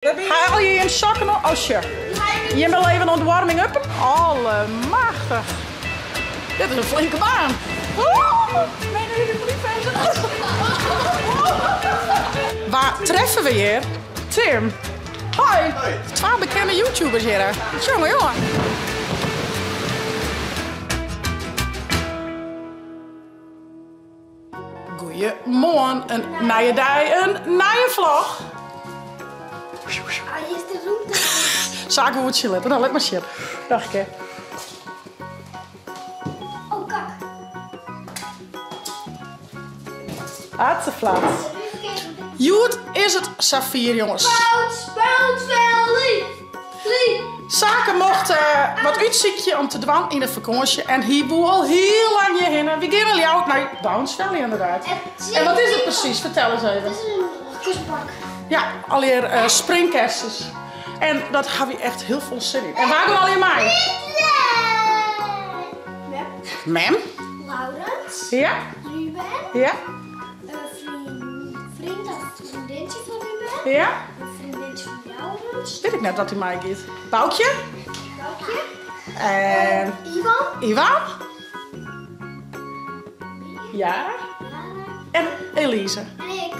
Haal je jim sokken op? Oh sure. Jim binne even oan it warming uppen. Allemachtich. Dit is in flinke baan. Nee, nee, dit moet niet Wa treffe we hjir? Tim. Hoi. Twa bekende YouTubers hjir. Jonge, jonge. Goeiemoarn, in nije dei, in nije vlog. Saak woe it litte, nou lit mar sjen. Dag ik. Oh kak. Hatseflats. Hjoed is it safier, jonges. Bounce, bounce valley. Sake mocht wat útsykje om te dwaan yn de fakânsje en hy woe al hiel lang hjirhinne. Wy gean nei Ljouwert nei Bounce Valley inderdaad. En wat is it presys? Fertel ris even. It is in kussenpark. Ja, allegear springkessens. En dat ha wy echt hiel folle sin yn. En wa gean allegear mei? Mem. Mem. Laurens. Ja. Ruben. Ja. Een vriend of vriendinnetje van Ruben. Ja. Een vriendinnetje van Laurens. Wit ik net dat hy mei giet. Boukje. Boukje. En Ivan. Ivan. Ja. En Elise. En ik.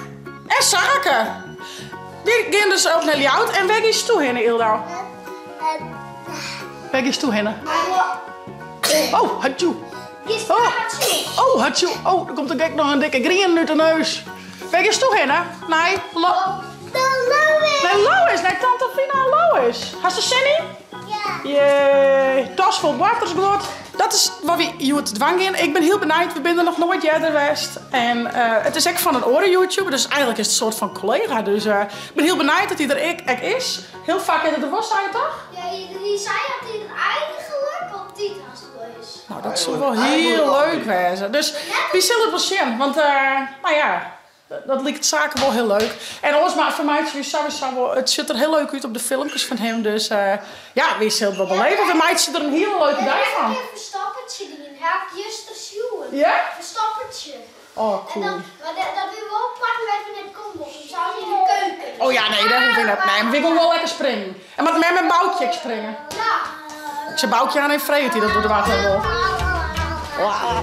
En Sake. Wy gean dus op nei Ljouwert. En wêr giest do hinne, Ildau? Wêr giest do hinne? Oh, hatjoe. Oh, oh, hatjoe. Oh, der komt ek noch in dikke grien út de neus. Wêr giest do hinne? Nei Lo... Lois. Nei Lois, nei tante Fina en Lois. Hast der sin yn? Ja. Jee, tas fol boartersguod. Dat is wat wy hjoed dwaan gean. Ik bin hiel benijd, we binne der noch noait earder west. En it is ek fan in oare YouTuber, dus eigentlik is it in soart fan kollega. Dus ik bin hiel benijd dat hy der ek is. Hiel faak is er der wol, sei je toch? Ja, hy sei dat hy der eigentlik altyd hast wol is. Nou, dat soe wol hiel leuk wêze. Dus wy sille it wol sjen, want nou ja, dat liket Sake wol hiel leuk. En oars mar fermeitsje wy sawiesa wol, it sjocht der hiel leuk út op de filmkes fan him, dus ja, wy sille it wol beleve. We meitsje der in hiele leuke dei fan. Ik ha in ferstoppertsje dien, ha ik juster sjoen. Ja? Ferstoppertsje. Oh, cool. En dan, mar dat wie wol plak wêr't we net komme mochten, sa as yn de keuken. Oh ja, nee, dêr hoege we net. Nee, mar wy gean wol lekker springen. En moat mem en Boukje ek springe? Ja. Ik sil Boukje aan even freegje oft hy dat wol dwaan wol.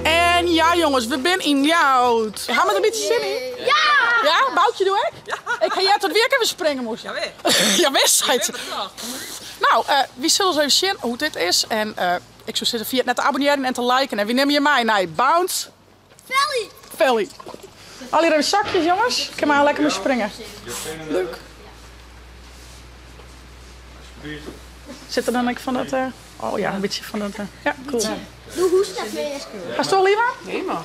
En ja jonges, we binne yn Ljouwert. Ha we der in bytsje sin yn? Ja! Ja, Boukje doe ek? Ja. Ik ha heard dat wy ek even springe moasten. Jawis. Jawis, seit se. Nou, wy sille ris even sjen hoe't dit is. En ik soe sizze, ferjit net te abonnearjen en te liken. En wy nimme je mei nei Bounce Valley. Valley. Allegear even sokjes, jonges. Kin mar lekker mei springe. Leuk. Sit der dan ek fan dat... Oh ja, in bytsje fan dat... Ja, cool. Doe hoest net mear. Hast al Iwan? Nee, mag.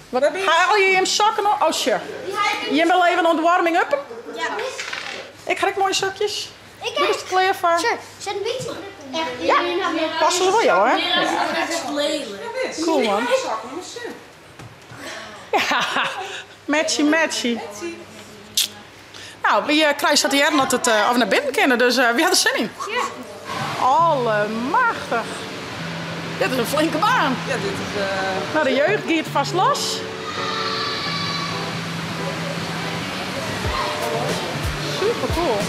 Wat, ha je jim sokken op? Oh, sure. Jim binne even oan it warming uppen? Ja. Ik ha ek moaie sokjes. Ik Doe bist der klear foar? Sure, zet een beetje druk Ja, passe se wol jou, hè? Cool, man. Ja, matchy, matchy. Nou, wy krije sa te hearren dat it, of we nei binnen kinne, dus wy ha der sin yn. Ja. Allemachtich. Dit is in flinke baan. Ja, dit is. Nou, de jeugd giet vast los. Super cool.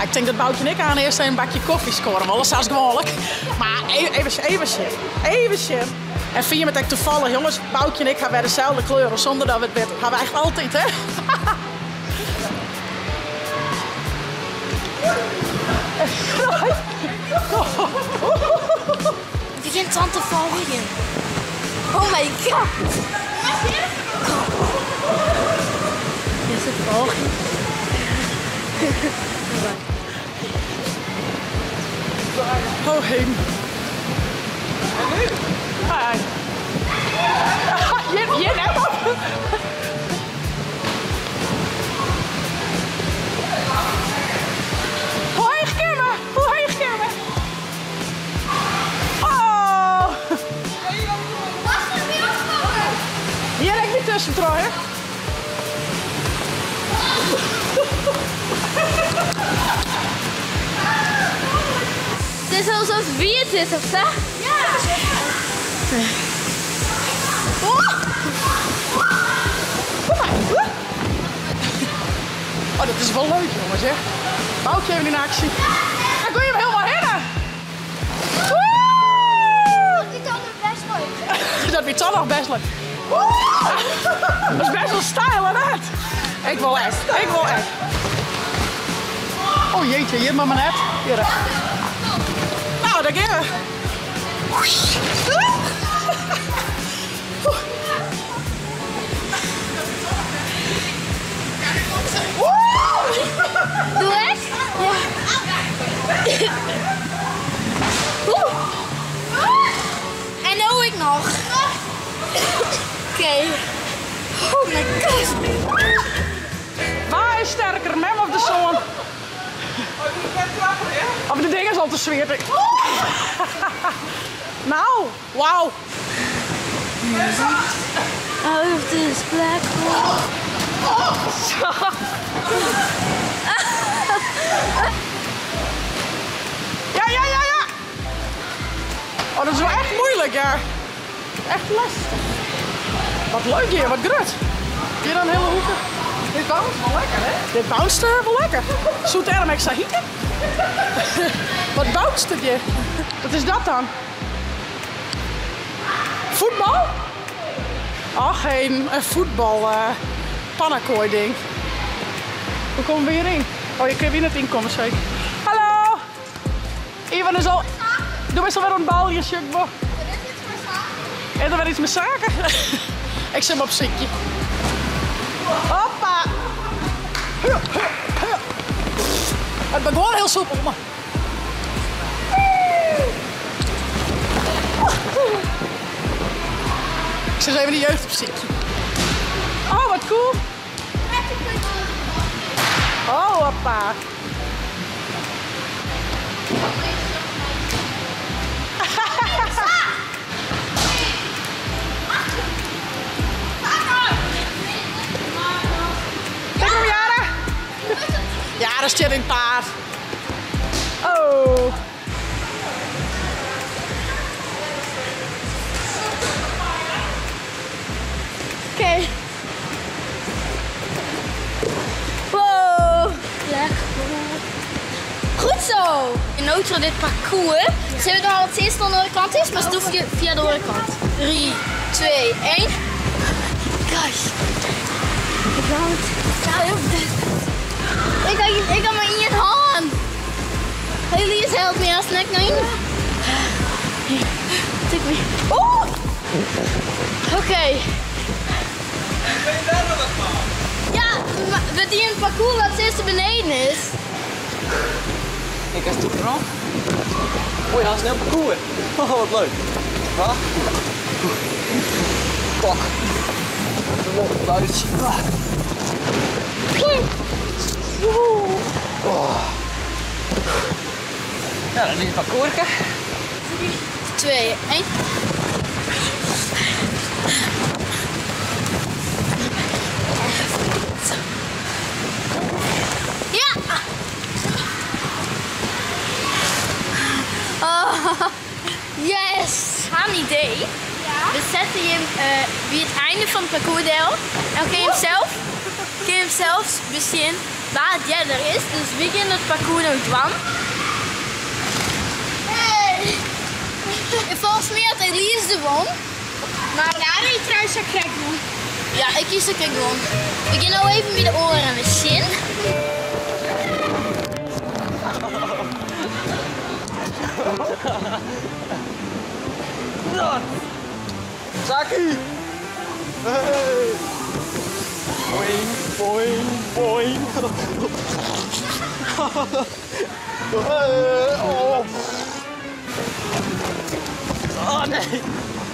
Ik tink dat Boukje en ik aan earst even in bakje kofje skoare wolle, sa as gewoanlik. Mar even, even sjen. Even sjen. En fyn je it ek tafallich, jonges, Boukje en ik ha wer deselde kleuren sûnder dat we it witte. Ha we echt altyd, hè? Begjint tante folgjen. Oh my god. Is it folgjen? Oh heden. Hi. Hjir, hjir net op. Hoe heech kinne we? Hoe heech kinne we? Oh! Hjir ek by tuskentroch, hè? It is alsof it wiet is of sa? Ja! Kom mar. Oh, dat is wol leuk, jonges, hè? Boukje even yn aksje. Dan gooi je hem helemaal hinne. Dat wie toch nog best leuk. Dat wie toch nog best leuk. Dat is best wel stijl, hè net? Ik wil echt, ik wil echt. Oh jeetje, hier maar maar net. Hier. Nou, daar gaan we. Doe ik? Ja. Oeh. En nou ik nog. Oké. Oh my god. Waar is sterker, mem of de zoon? Of de ding is al te zweert. Nou, wauw. Out of this black hole. Zo. Ja, ja, ja, ja. Oh, dat is wel echt moeilijk, ja. Echt lastig. Wat leuk hier, wat grut. Hier dan hele hoeken. Dit bounce wel lekker, hè? Dit bounce wel lekker. Zoet erm extra hieken. Wat bounce het je? Wat is dat dan? Voetbal? Ach, geen een voetbal pannenkooi ding. Hoe komen we hierin? Oh, je kunt weer net inkomen, zeker. Hallo! Ivan is al... Doe best alweer een bal hier, Sjukbo. En er weer iets met zaken? Ik zit hem op ziekje. Hoppa! Het ben gewoon heel soepel, maar... Ik zet even de jeugd op ziekje. Oh, wat cool! Oh, hoppa! Kijk hem, Jara! Jara zit in het paard. Oh. Oké. Wow. Black hole. Goed zo. In auto dit parcours. Ze hebben al het eerst aan de andere kant is, maar ze doen via de andere kant. 3, 2, 1. Gosh. Ik kan het. Ik kan maar in je hand. Elise helpt me als ik naar in. Tik me. Oh! Oké. Ja, maar we die een parcours wat eerst beneden is. Ik heb het toch Oh ja, snel parcours. Oh, wat leuk. Wat? Tok. Buis. Oh. Ja, dan is het parcours. 3, 2, 1. Ja! Oh, yes! Een idee. Ja? We zetten hem bij het einde van het parcoursdeel. En dan kun je hem zelf, kun je hem zelf bezien waar het jeder is. Dus wie in het parcours nog dwang. Hey. Volgens mij had Elise de won. Maar ja, die trouwens ook gek won. Ja, ik kies de gek won. We gaan nou even met de oren en we zien. Zaki! Hey. Boing, boing, boing. Oh. Oh nee.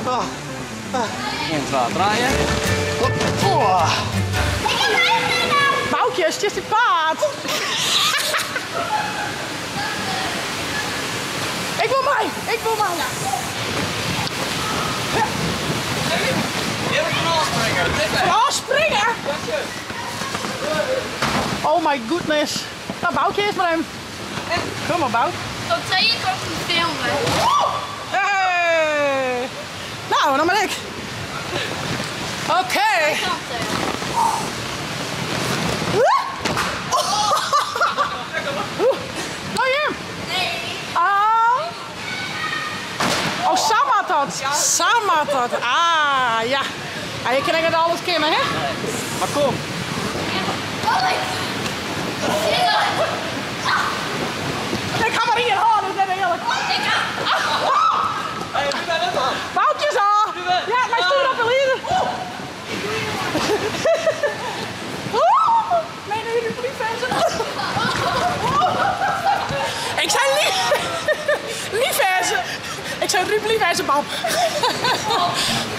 Oh. 1, 2, draaien. Oh. Boukje, het is die paard. Ik wil mij, ik wil mij. Ja. Je moet van afspringen. Van afspringen? Oh my goodness. Nou, Boukje is maar hem. Kom maar, Bouk. Tot 2 komt een filmen. Hey. Nou, dan ben ik. Oké. Okay. dat. Sa moat dat. Ah, ja. Ah, je kin ek net alles kinne, hè? Maar kom. Ik ha mar ien hân, is net earlik. Hey, Ruben, net dan. Boukjes al. Ruben. Ja, mei stuur op de lieden. Nee, nee, Ruben, lief Ik zei lief. Lief Ik zei Ruben, lief bam.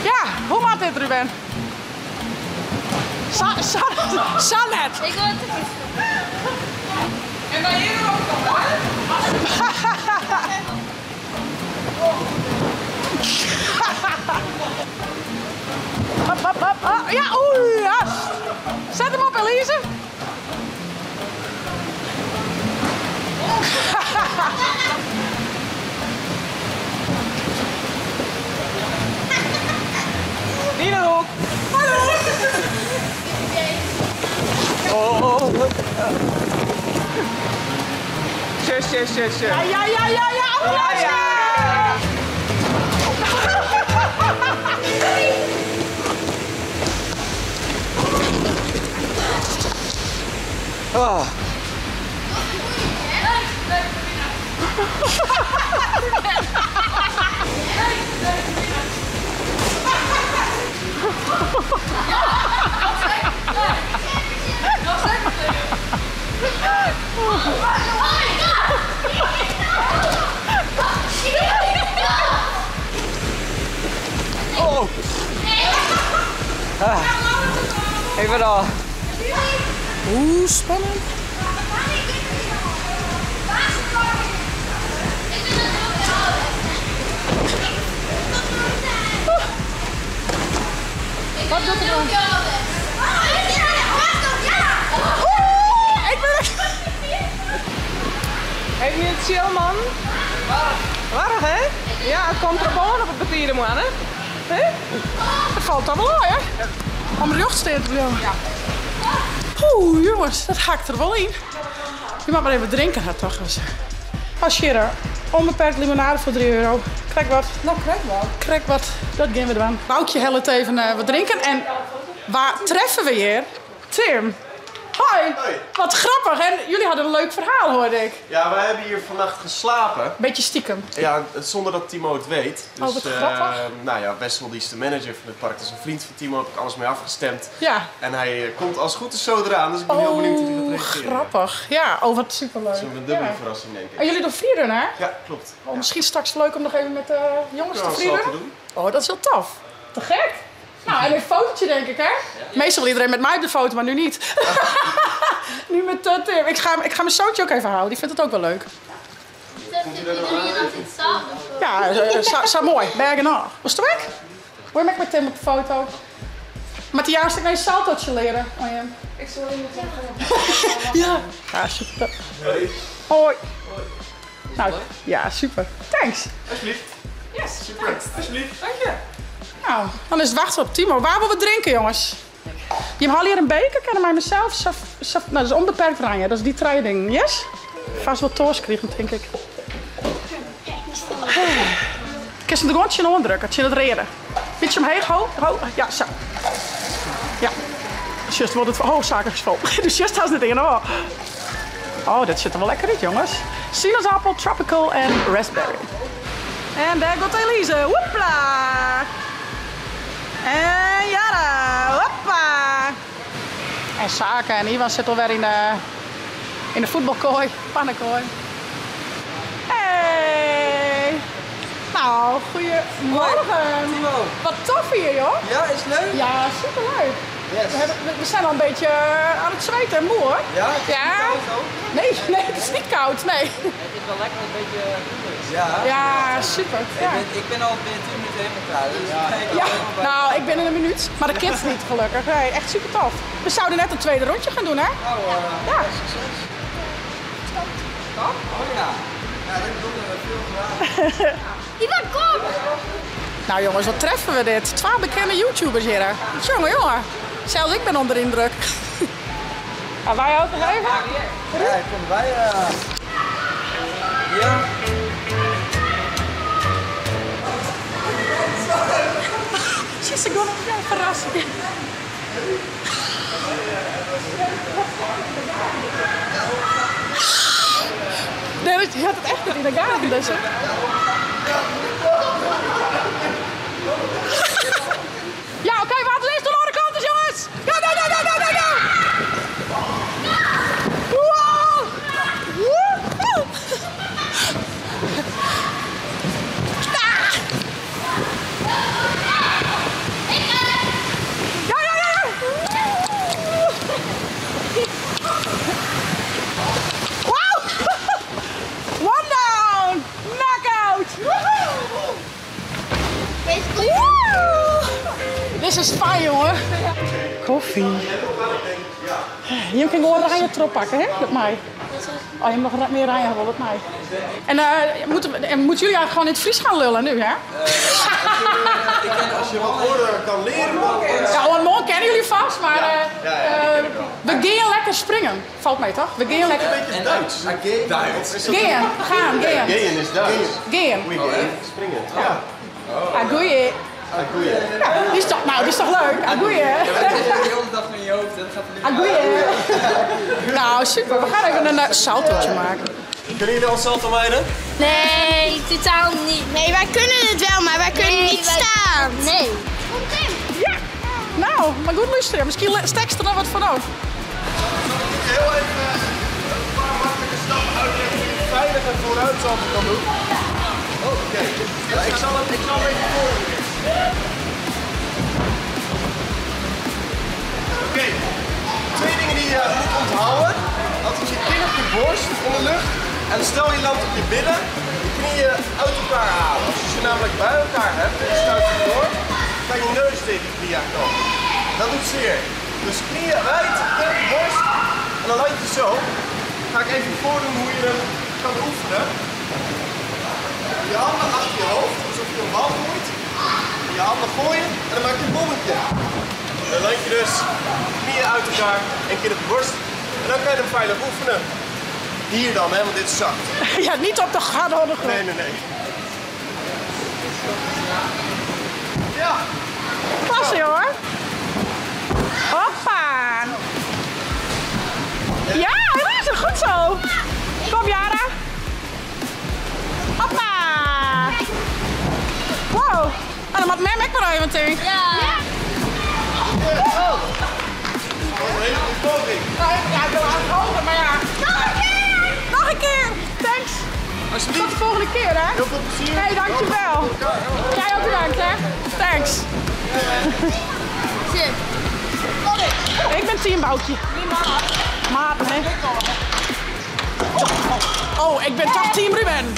Ja, hoe maakt dit, Ruben? Sa, sa, sa net. Ik wil het En wij hier ook nog, hè? Hop, hop, hop, hop. Ja, oei, ja. Zet hem op, Elise. Niet naar de hoek. Oh, oh, oh. Tjus, tjus, tjus, tjus. Ja, ja, ja, ja, ja. Applaus. Ja, ja. Oh. Oh. Ah. Even al. Oeh, spannend. Wat doet er dan? Oeh, ik ben... Heb je het chill, man? Warrig, hè? Ja, het komt er boven op het betieren, man, hè? Hè? Het valt dan wel aan, hè? Om recht staan te blijven. Ja. Oeh, jongens, dat hakt er wel in. Je mag maar even drinken, hè, toch? Dus. Als je onbeperkt limonade voor 3 euro. Krijg wat. Nou, krijg wat. Krijg wat. Dat gaan we doen. Boukje helpt even wat drinken. En waar treffen we hier? Tim. Hoi. Hoi. Wat grappig. En jullie hadden een leuk verhaal, hoorde ik. Ja, wij hebben hier vannacht geslapen. Beetje stiekem. Ja, zonder dat Timo het weet. Dus, Oh, wat grappig. Nou ja, Wessel die is de manager van het park. Dat is een vriend van Timo, heb ik alles mee afgestemd. Ja. En hij komt als het goed is zo eraan, dus ik ben heel benieuwd hoe hij gaat Oh, reageren. grappig. Ja, oh, wat superleuk. Het is een dubbele Ja. verrassing, denk ik. En jullie doen freerun, hè? Ja, klopt. Oh, misschien straks leuk om nog even met de jongens Ja, te dat zal freerunnen. te doen. Oh, dat is heel tof. Te gek. Nou, en een fotootje denk ik, hè? Meestal wil iedereen met mij op de foto, maar nu niet. Nu met Tim. Ik ga mijn zoontje ook even halen. Die vindt het ook wel leuk. Ja, zo mooi. Bergen af. Was het werk? Wil je met Tim op de foto? Met de juiste ik naar je saltootje leren. Oh, ja. Ik zal je meteen Ja. Ja, super. Hoi. Nou, ja, super. Thanks. Alsjeblieft. Yes, Super. Alsjeblieft. Dank je. Nou, dan is het wachten op Timo. Waar willen we drinken, jongens? Je haalt hier een beker, kennen mij mezelf. Saf, nou, dat is onbeperkt oranje. Dat is die drie dingen. Yes? Vast wel toos krijgen, denk ik. Ik kan ze er gewoon tje onderdrukken, tje het reden. Beetje omheen, ho, ho. Ja, zo. Ja. Just wordt het hoofdzakelijk vol. Dus just has het in. Oh. Oh, dat zit er wel lekker uit, jongens. Sinaasappel, tropical en raspberry. En daar gaat Elise. Hoepla. En Jara. Hoppa. En Saka en Ivan zitten alweer in de voetbalkooi. Pannenkooi. Hey. Nou, goedemorgen. Timo. Wat tof hier, joh. Ja, is het leuk? Ja, superleuk. Yes. We zijn al een beetje aan het zweten en moe, hoor. Ja, het is Ja. niet koud ook. Nee, nee, het is niet koud, nee. Het is wel lekker een beetje koel is. Ja. Ja, super. Ja. Ik ben al binnen 10 minuten helemaal klaar. Dus ik Ja, nou, ik ben in een minuut. Maar de kids niet, gelukkig. Nee, echt super tof. We zouden net een tweede rondje gaan doen, hè? Nou, Ja. succes. Stop? Oh ja. Ja, dat doen we veel gedaan. Ivan, kom! Nou jongens, wat treffen we dit? 12 bekende YouTubers hier. hè? Jongen, jongen. Zelfs ik ben onder de indruk. Gaan wij ook nog even? Ja, ik kom bij. Ja. Die hat it echt net yn de gaten, dizze. Ja, oké, wa't is earst oan de oare kant is, jonges! Go, go, go, go, go, go, go! Wow! Woehoe! Ah! Ja, ja, ja, ja! Wow! One down! Knockout! Woehoe! This is fijn, jongen. Koffie. Je kan gewoon rijen erop pakken, hè? Dat mij. Oh, je mag meer rijen hebben, dat mij. En, en moeten jullie eigenlijk gewoon in het Fries gaan lullen nu, hè? Als je wat woorden kan leren, dan... Ja, oh, morgen kennen jullie vast, maar Ja, ja, die ken ik wel. we gaan lekker springen. Valt mee, toch? We gaan lekker... Een beetje Duits. Duits. Is dat Gaan, gaan, gaan. Gehen is Duits. Gaan. We gaan springen. Ja. Agoeie. Goeie. Ja, die is toch, nou, die is toch leuk? Agoeie. Ja, maar dat zit de hele dag in je hoofd. Dat gaat er nu Agoeie. Nou, super. We gaan even een saltootje maken. Kunnen jullie al salto mijnen? Nee, totaal niet. Nee, wij kunnen het wel, maar wij kunnen Nee, niet wij- staan. Nee. Komt Tim. Ja. Nou, maar goed luisteren. Misschien stekt er nog wat van op. Heel even een paar makkelijke stappen uitleggen hoe je veilig en vooruit salto kan doen. Oké. Ja, ik zal hem even voordoen. Oké. Twee dingen die je moet onthouden. Dat is je kin op je borst in de lucht. En stel je landt op je billen, je knieën uit elkaar halen. Als je ze namelijk bij elkaar hebt en je stuit ze door, kan je neus tegen je knie aankomen. Dat doet zeer. Dus knieën wijd, kin op je borst en dan land je zo. Ga ik even voordoen hoe je hem kan oefenen. Je handen achter je hoofd, alsof je een bal gooit. Je handen gooien en dan maak je een bommetje. Dan land je dus knieën uit elkaar en kin op je borst. En dan kan je hem veilig oefenen. Hier dan, hè, want dit is zacht. Ja, niet op de harde ondergrond. Nee, nee, nee. Ja. Klasse, hoor. Hoppa. Ja, dat is het. Goed zo. Kom, Yara. Hoppa. Wow. En dan moet mem ook maar even meteen. Ja. Dat was een hele goede poging. Ja, ik wil aan het hoger, maar ja. Nog een keer! Nog een keer! Thanks. Alsjeblieft. Tot de volgende keer, hè? Heel veel plezier. Hey, dankjewel. Jij ook bedankt, hè? Thanks. Zit. Ik ben team Boukje. Maat, hè? Oh, ik ben toch team Ruben.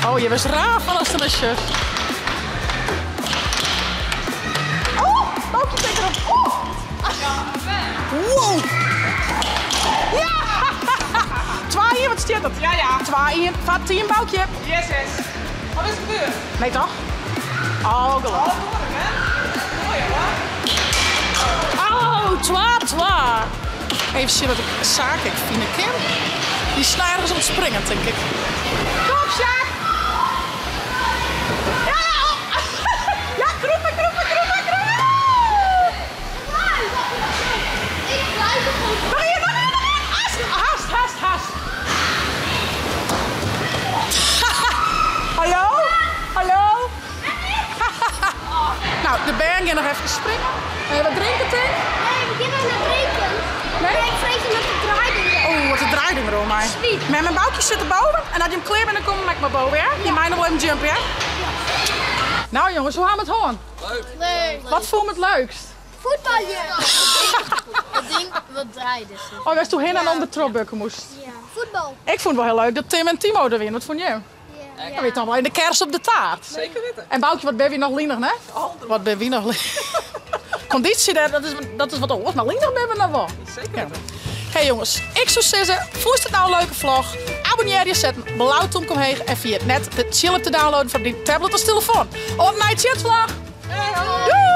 Oh, je was raar van als een shirt. Oh, Boukje tegen hem. Oh. Wow. Ja. 2-1, wat staat dat? Ja, ja. 2-1, vaat team Boukje. Yes, yes. Wat is er gebeurd? Nee toch? Oh, gelukkig. Oh, hoor ik, hè? Mooi, hoor. Oh, twa, twa. Even zien wat ik zaak ik vind. Kim. Die is ergens aan het springen, denk ik. Kom op, Sjaak. Ja, oh. Ja, kroepen, kroepen, kroepen, kroepen. Ik blijf er gewoon. Nog één, nog één, nog één. Haast, haast, haast, haast. Hallo? Hallo? Nou, de band gaat nog even springen. Wat drinken, Tim? Nee, we gaan nog naar drinken. Nee? Ik vrees dat het draaiding is. Oh, wat een draaiding erom, mij. Sweet. Met mijn boutjes zitten boven. En als je hem klaar bent, dan kom ik maar boven, ja? Je mij nog wel even jumpen, ja? Nou jongens, hoe gaan we het hoorn? Leuk. Wat vond het leukst? Voetbalje. Het ding wat draaide. zo. Oh, was toen heen en om de tropbukken moest. Ja. Voetbal. Ik vond het wel heel leuk dat Tim en Timo er winnen. Wat vond jij? Ja. Ik weet dan wel in de kers op de taart. Zeker weten. En Boukje, wat ben je nog lienig, hè? Wat ben je nog lienig? Conditie, dat is wat anders, maar lienig ben we nog wel. Zeker Ja. weten. Hey jongens, ik zou zeggen, vond het nou een leuke vlog? Abonneer je, zet een blauw tomk omheen en via het net de chill te downloaden van die tablet als telefoon. Op naar je chatvlog! Doei!